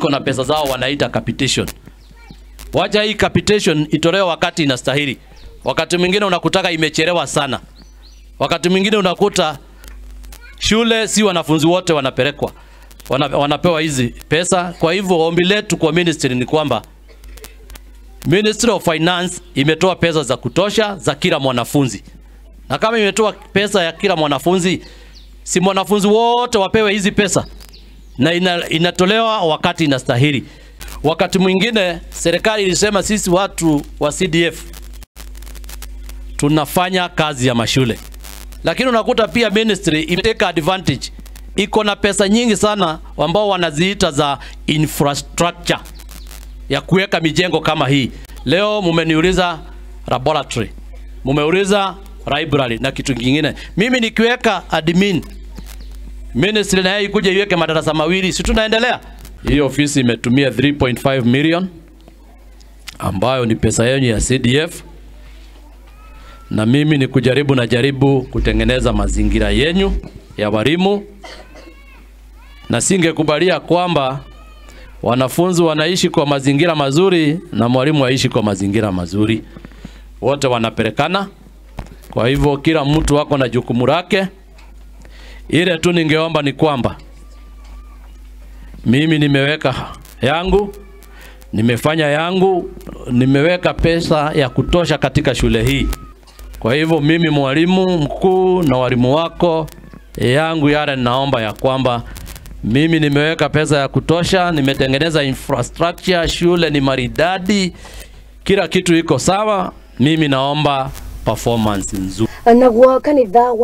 Iko na pesa zao wanaita capitation. Wacha hii capitation itolewe wakati inastahili. Wakati mwingine unakutaka imechelewa sana. Wakati mwingine unakuta shule si wanafunzi wote wanapelekwa, wanapewa hizi pesa. Kwa hivyo ombi letu kwa ministry ni kwamba Ministry of Finance imetoa pesa za kutosha za kila mwanafunzi. Na kama imetoa pesa ya kila mwanafunzi, si mwanafunzi wote wapewe hizi pesa. Na inatolewa wakati inastahili. Wakati mwingine serikali ilisema sisi watu wa CDF tunafanya kazi ya mashule. Lakini unakuta pia ministry imeteka advantage. Iko na pesa nyingi sana ambao wanaziita za infrastructure ya kuweka mijengo kama hii. Leo mumeniuliza laboratory, mumeuliza library na kitu kingine. Mimi nikiweka admin, ministry na yeye ikuje iweke madarasa mawili, si tunaendelea? Hii ofisi imetumia 3.5 million ambayo ni pesa yenu ya CDF. Na mimi ni kujaribu na jaribu kutengeneza mazingira yenu ya walimu. Na singekubalia kwamba wanafunzi wanaishi kwa mazingira mazuri na mwalimu aishi kwa mazingira mazuri. Wote wanapelekana. Kwa hivyo kila mtu wako na jukumu lake. Ile tu ningeomba ni kwamba mimi nimeweka yangu, nimefanya yangu, nimeweka pesa ya kutosha katika shule hii. Kwa hivyo mimi mwalimu mkuu na walimu wako yangu yale naomba ya kwamba mimi nimeweka pesa ya kutosha, nimetengeneza infrastructure, shule ni maridadi, kila kitu iko sawa. Mimi naomba performance nzuri. Naguo kanitha.